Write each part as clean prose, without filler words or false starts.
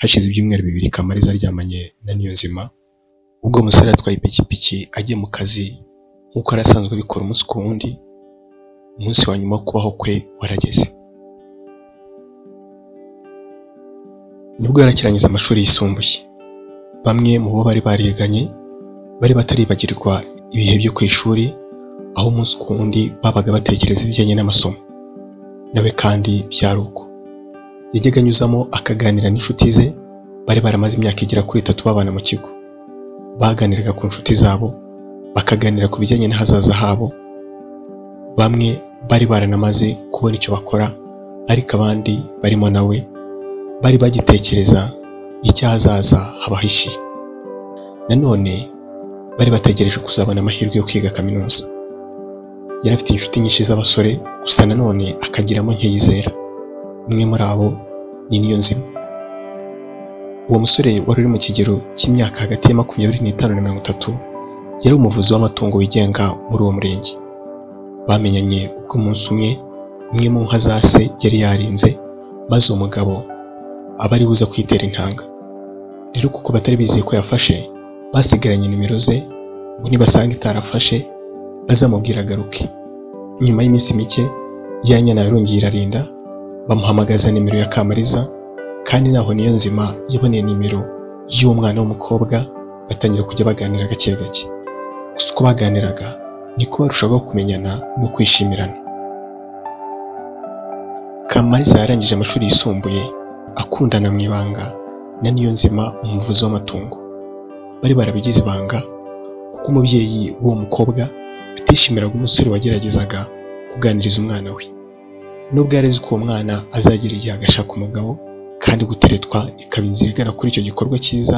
Hashize ibyumweru 2 Kamariza aryamanye na Niyonzima, ubwo umusore atwaye ipikipiki agiye mu kazi nk'uko yari asanzwe abikora umunsi ku wundi. Umunsi wa nyuma wo kubaho kwe warageze. Nibwo yarakirangiza amashuri yisumbuye. Bamwe mu bo bari bariganye bari bataribagirwa ibihe byo ku ishuri, aho umunsi ku wundi babaga batekereza ibijyanye n'amasomo. Nawe kandi byari uko. Yajyaga anyuzamo akaganira n'inshuti ze bari baramaze imyaka igera kuri 3 babana mu kigo. Baganiraga ku nshuti zabo, bakaganira ku bijyanye n'ahazaza habo. Bamwe bari baranamaze kubona icyo bakora, ariko abandi barimo nawe bari bagitekereza icyahazaza habahishiye. Nanone bari bategereje kuzabona amahirwe yo kwiga kaminuza. Yari afite inshuti nyinshi z'abasore, gusa nanone akagiramo nke yizera. Umwe muri abo ni Niyonzima. Uwo musore wari uri mu kigero cy'imyaka hagati ya 25 na 30, yari umuvuzi w'amatungo wigenga muri uwo murenge. Bamenyanye ubwo umunsi umwe imwe mu nka za se yari yarinze, maze uwo mugabo aba ari buza kwitera intanga. Rero kuko batari bizeye ko yafashe, basigaranye nimero ze ngo nibasanga itarafashe bazamubwira agaruke. Nyuma y'iminsi mike ya nyana yarongeye irarinda, bamuhamagaza nimero ya Kamariza, kandi naho Niyonzima yaboneye nimero y'uwo mwana w'umukobwa, batangira kujya baganira gake gake. Gusa uko baganiraga niko barushaho kumenyana no kwishimirana. Kamariza yarangije amashuri yisumbuye akundana mu ibanga na Niyonzima, umuvuzi w'amatungo. Bari barabigize ibanga kuko umubyeyi w'uwo mukobwa atishimiraga umusore wageragezaga kuganiriza umwana we. Nubwo yari azi ko uwo mwana azagera igihe agashaka umugabo, kandi guteretwa ikaba inzira igana kuri icyo gikorwa cyiza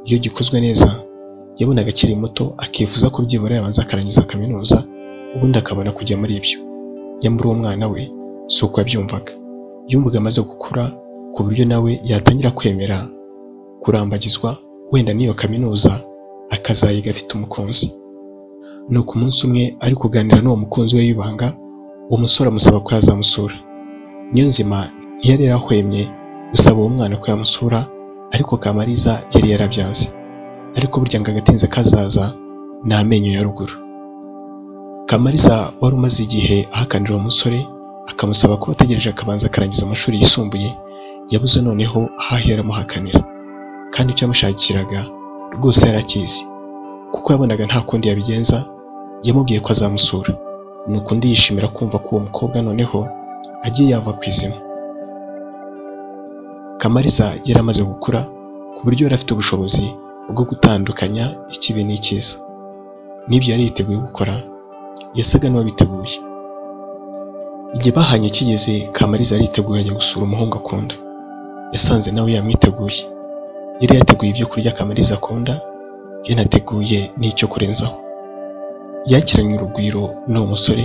iyo gikozwe neza, yabonaga akiri muto akifuza ko byibura yabanza akarangiza kaminuza ubundi akabona kujya muri ibyo. Nyamara uwo mwana we si uko yabyumvaga. Yumvaga amaze gukura ku buryo nawe yatangira kwemera kurambagizwa, wenda n'iyo kaminuza akazayiga afite umukunzi. Nuko umunsi umwe ari kuganira n'uwo mukunzi we w'ibanga, uwo musore amusaba ko yazamusura. Niyonzima ntiyari yarahwemye gusaba uwo mwana ko yamusura, ariko Kamariza yari yarabyanze. Ariko burya ngo agatinze kazaza ni amenyo ya ruguru. Kamariza wari umaze igihe ahakanira uwo musore, akamusaba ko ategereje akabanza akarangiza amashuri yisumbuye, yabuze noneho ahahera amuhakanira. Kandi icyo yamushakiraga rwose yarakizi, kuko yabonaga nta kundi yabigenza. Yamubwiye ko azamusura. Nuko undi yishimira kumva ko uwo mukobwa noneho agiye yava ku izima. Kamariza yari amaze gukura ku buryo yari afite ubushobozi bwo gutandukanya ikibi n'icyiza. N'ibyo yari yiteguye gukora, yasaga n'uwabiteguye. Igihe bahanye kigeze, Kamariza yariteguye ajya gusura umuhungu akunda. Yasanze nawe yamwiteguye. Yari yateguye ibyo kurya Kamariza akunda, yanateguye n'icyo kurenzaho. Yakiranye urugwiro n'uwo musore,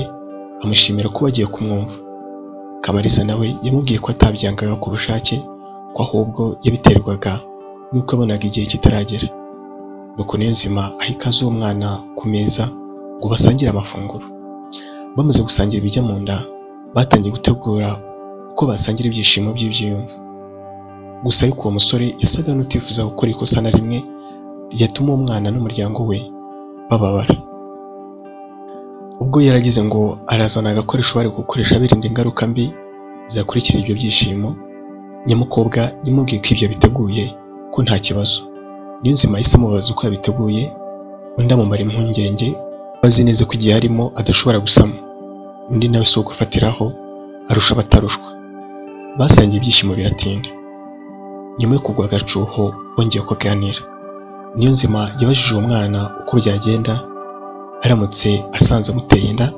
amushimira ko bagiye kumwumva. Kamariza nawe yamubwiye ko atabyangaga ku bushake, ko ahubwo yabiterwaga nuko abonaga igihe kitaragera. Nuko Niyonzima aha ikaze uwo mwana ku meza ngo basangire amafunguro. Bamaze gusangira ibijya mu nda, batangiye gutegura uko basangira ibyishimo by'ibyiyumvo. Gusa ariko uwo musore yasaga n'utifuza gukora ikosa na rimwe ryatuma uwo mwana n'umuryango we bababara. Ubwo yaragize ngo arazana agakoresho bari gukoresha birinda ingaruka mbi zakurikira ibyo byishimo, nyamukobwa yamubwiye ko ibyo biteguye ko nta kibazo. Niyonzima yahise amubaza uko yabiteguye, undi amumara impungenge azi neza ko igihe arimo adashobora gusama. Undi nawe si ugufatiraho arusha abatarushwa. Basangiye ibyishimo biratinda. Nyuma yo kugwa agacuho bongeye kuganira. Niyonzima yabajije uwo mwana uko byagenda aramutse asanze amuteye inda,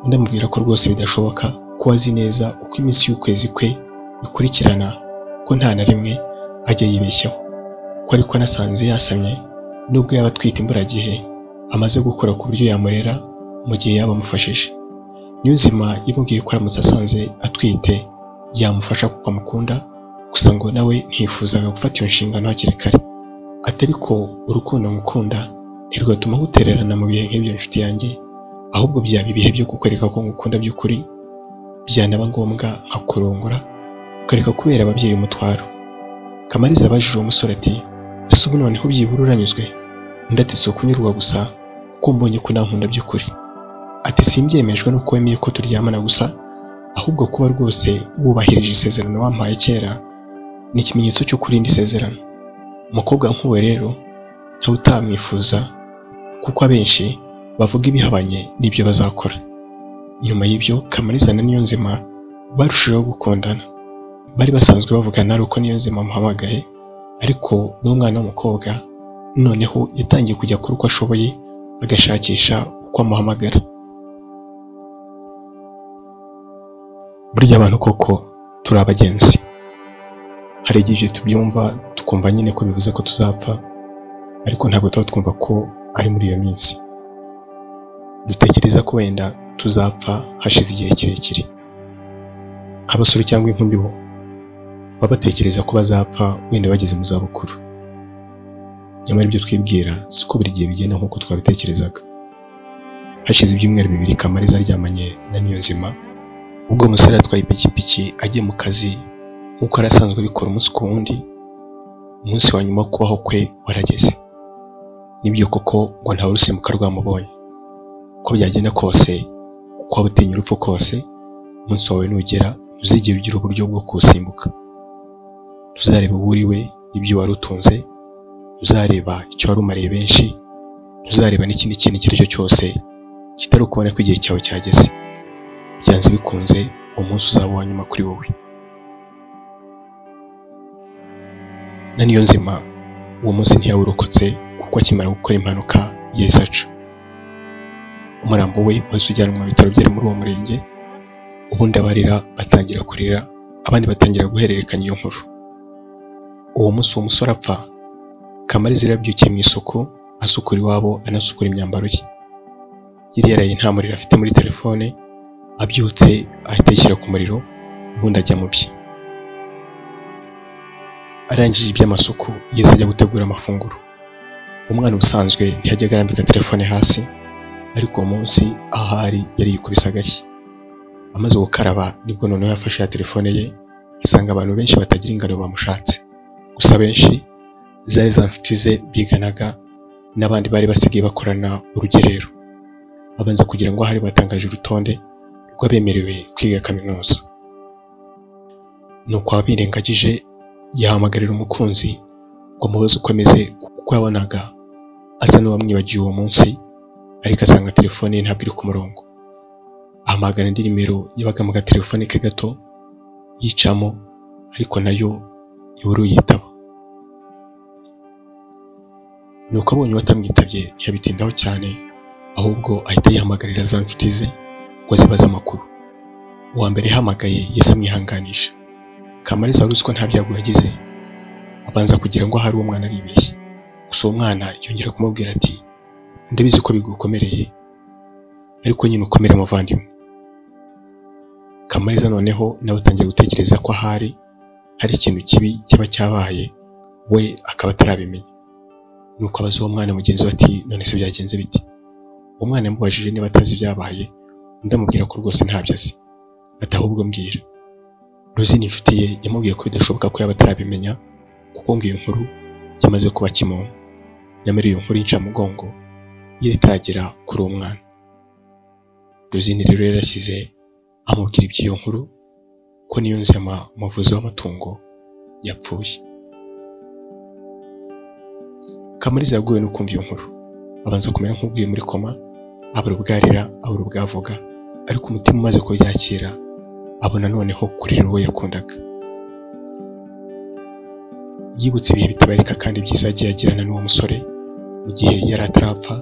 undi amubwira ko rwose bidashoboka, ko azi neza uko iminsi y'ukwezi kwe ikurikirana, ko nta na rimwe ajya yibeshyaho, ko ariko anasanze yasamye nubwo yaba atwite imburagihe amaze gukora ku buryo yamurera mu gihe yaba amufashije. Niyonzima yamubwiye ko aramutse asanze atwite yamufasha kuko amukunda, gusa ngo nawe ntiyifuzaga gufata iyo nshingano hakiri kare. Ati ariko urukundo ngukunda ntirwatuma ngutererana mu bihe nk'ibyo nshuti yanjye, ahubwo byaba ibihe byo kukwereka ko ngukunda by'ukuri, byanaba ngombwa nkakurongora ukareka kubera ababyeyi umutwaro. Kamariza abajije uwo musore ati ese ubu noneho byibura uranyuzwe? Undi ati si ukunyurwa gusa kuko mbonye ko nankunda by'ukuri. Ati simbyemejwe nuko wemeye ko turyamana gusa, ahubwo kuba rwose wubahirije isezerano wampaye kera ni ikimenyetso cyo kurinda isezerano. Umukobwa nk'uwe rero ntawe utamwifuza, kuko abenshi bavuga ibihabanye n'ibyo bazakora. Nyuma y'ibyo Kamariza na Niyonzima barushijeho gukundana. Bari basanzwe bavugana ari uko Niyonzima amuhamagaye, ariko n'umwana w'umukobwa noneho yatangiye kujya akora uko ashoboye agashakisha uko amuhamagara. Burya abantu koko turi abagenzi. Hari igihe tubyumva tukumva nyine ko bivuze ko tuzapfa, ariko ntabwo tuba twumva ko ari muri iyo minsi. Dutekereza ko wenda tuzapfa hashize igihe kirekire. Abasore cyangwa inkumi bo baba batekereza ko bazapfa wenda bageze mu zabukuru. Nyamara ibyo twibwira siko buri gihe bigenda nk'uko twabitekerezaga. Hashize ibyumweru 2 Kamariza aryamanye na Niyonzima, ubwo umusore atwaye ipikipiki agiye mu kazi nk'uko yari asanzwe abikora umunsi ku wundi. Umunsi wa nyuma wo kubaho kwe warageze. Nibyo koko ngo ntawe urusimbuka rwamubonye. Uko byagenda kose, uko waba utinya urupfu kose, umunsi wawe nugera ntuzigere ugira uburyo bwo kuwusimbuka. Ntuzareba uwo uri we n'ibyo wari utunze, ntuzareba icyo wari umariye benshi, ntuzareba n'ikindi kintu icyo ari cyo cyose kitari ukubona ko igihe cyawe cyageze. Byanze bikunze uwo munsi uzaba uwa nyuma kuri wowe. Na Niyonzima uwo munsi ntiyawurokotse, kuko akimara gukora impanuka yahise aca. Umurambo we wahise ujyanwa mu bitaro byari muri uwo murenge, ubundi abarira batangira kurira, abandi batangira guhererekanya iyo nkuru. Uwo munsi uwo musore apfa, Kamariza yarabyukiye mu isoko asukura iwabo anasukura imyambaro ye. Yari yaraye nta muriro afite muri telefone, abyutse ahita ayishyira ku muriro, ubundi ajya mu bye. Arangije iby'amasuku yahise ajya gutegura amafunguro. Umwana ubusanzwe ntiyajyaga arambika telefone hasi, ariko uwo munsi ahari yari yikubise agashyi. Amaze gukaraba nibwo noneho yafashe ya telefone ye, asanga abantu benshi batagira ingano bamushatse. Gusa benshi zari za nshuti ze biganaga n'abandi bari basigaye bakorana urugerero. Babanza kugira ngo ahari batangaje urutonde rw'abemerewe kwiga kaminuza. Nuko abirengagije yahamagarira umukunzi ngo amubaze uko ameze, kuko yabonaga asa n'uwamwibagiwe uwo munsi, ariko asanga telefone ye ntabwo iri ku murongo. Ahamagara indi nimero yabaga mu gatelefone ke gato yicamo, ariko nayo ibura uyitaba. Nuko abonye uwatamwitabye ntiyabitindaho cyane, ahubwo ahita yihamagarira za nshuti ze ngo azibaze amakuru. Uwa mbere yahamagaye yahise amwihanganisha. Kamariza wari uzi ko nta byago yagize, abanza kugira ngo ahari uwo mwana aribeshye. Gusa uwo mwana yongera kumubwira ati ndabizi ko bigukomereye, ariko nyine ukomere muvandimwe. Kamariza noneho nawe atangira gutekereza ko ahari hari ikintu kibi cyaba cyabaye, we akaba atarabimenya. Nuko abaza uwo mwana mugenzi we ati none se byagenze bite? Uwo mwana yamubajije niba atazi ibyabaye, undi amubwira ko rwose ntabyo azi. Ati ahubwo mbwira. Rosine inshuti ye yamubwiye ko bidashoboka ko yaba atarabimenya, kuko ngo iyo nkuru yamaze kuba kimomo. Nyamara iyo nkuru y'incamugongo yari itaragera kuri uwo mwana. Rosine rero yarashyize amubwira iby'iyo nkuru, ko Niyonzima umuvuzi w'amatungo yapfuye. Kamariza yaguwe no kumva iyo nkuru, abanza kumera nk'uguye muri koma, abura ubwarira, abura ubwavuga, ariko umutima umaze kubyakira abona noneho kurira uwo yakundaga. Yibutse ibihe bitabarika kandi byiza yagiye agirana n'uwo musore mu gihe yari atarapfa,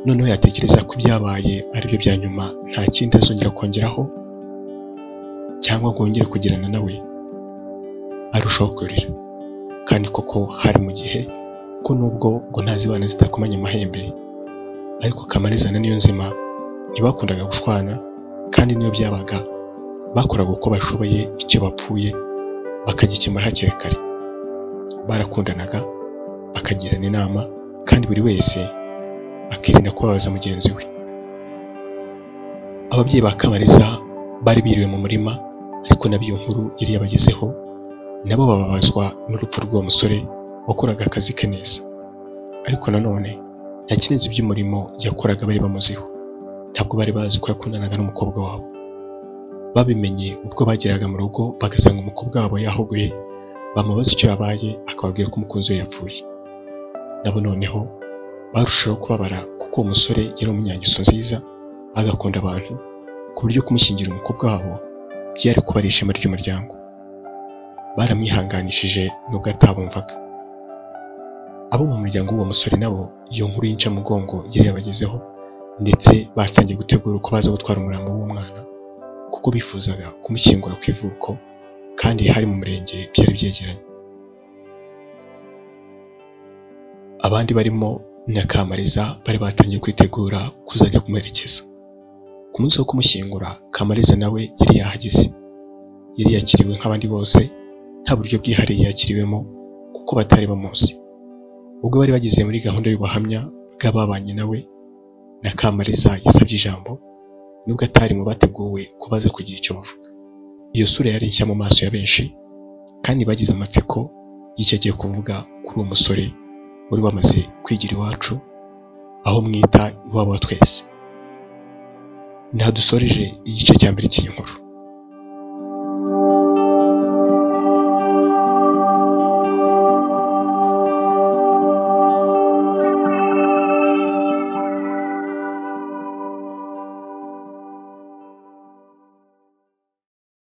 noneho yatekereza ko ibyabaye ari byo bya nyuma, nta kindi azongera kongeraho cyangwa ngo yongere kugirana nawe, arushaho kurira. Kandi koko hari mu gihe ko nubwo ngo ntazibana zitakomanya amahembe, ariko Kamariza na Niyonzima ntibakundaga gushwana, kandi niyo byabaga bakoraga uko bashoboye icyo bapfuye bakagikemura hakiri kare. Barakundanaga bakagirana inama, kandi buri wese akirinda kubabaza mugenzi we. Ababyeyi ba Kamariza bari biriwe mu murima, ariko nabyo iyo nkuru yari yabagezeho, Nabo bababazwa n'urupfu rw'uwo musore wakoraga akazi ke neza, ariko nanone nta kinezi by'umurimo yakoraga bari bamuziho. Ntabwo bari bazi ko yakundanaga n'umukobwa wabo. Babimenye ubwo bageraga mu rugo bagasanga umukobwa wabo yahogoye, bamubaza icyo yabaye akababwira ko umukunzi we yapfuye. Nabo noneho barushaho kubabara kuko uwo musore yari umunyangeso nziza, agakunda abantu, ku buryo kumushyingira umukobwa wabo byari kuba ari ishema ry'umuryango. Baramwihanganishije nubwo atabumvaga. Abo mu muryango w'uwo musore nabo iyo nkuru y'incamugongo yari yabagezeho, ndetse batangiye gutegura uko baza gutwara umurambo w'umwana, kuko bifuzaga kumushyingura ku ivuko kandi hari mu murenge byari byegeranye. Abandi barimo na Kamariza bari batangiye kwitegura kuzajya kumuherekeza. Ku munsi wo kumushyingura, Kamariza nawe yari yahageze. Yari yakiriwe nk'abandi bose, nta buryo bwihariye yakiriwemo kuko batari bamuzi. Ubwo bari bageze muri gahunda y'ubuhamya bw'ababanye nawe, na Kamariza yasabye ijambo, nubwo atari mu bateguwe ko baza kugira icyo bavuga. Iyo sura yari nshya mu maso ya benshi, kandi bagize amatsiko y'icyo agiye kuvuga kuri uwo musore wari wamaze kwigira iwacu, aho mwita iwabo wa twese. Nta dusoreje igice cya mbere cy'iyi nkuru.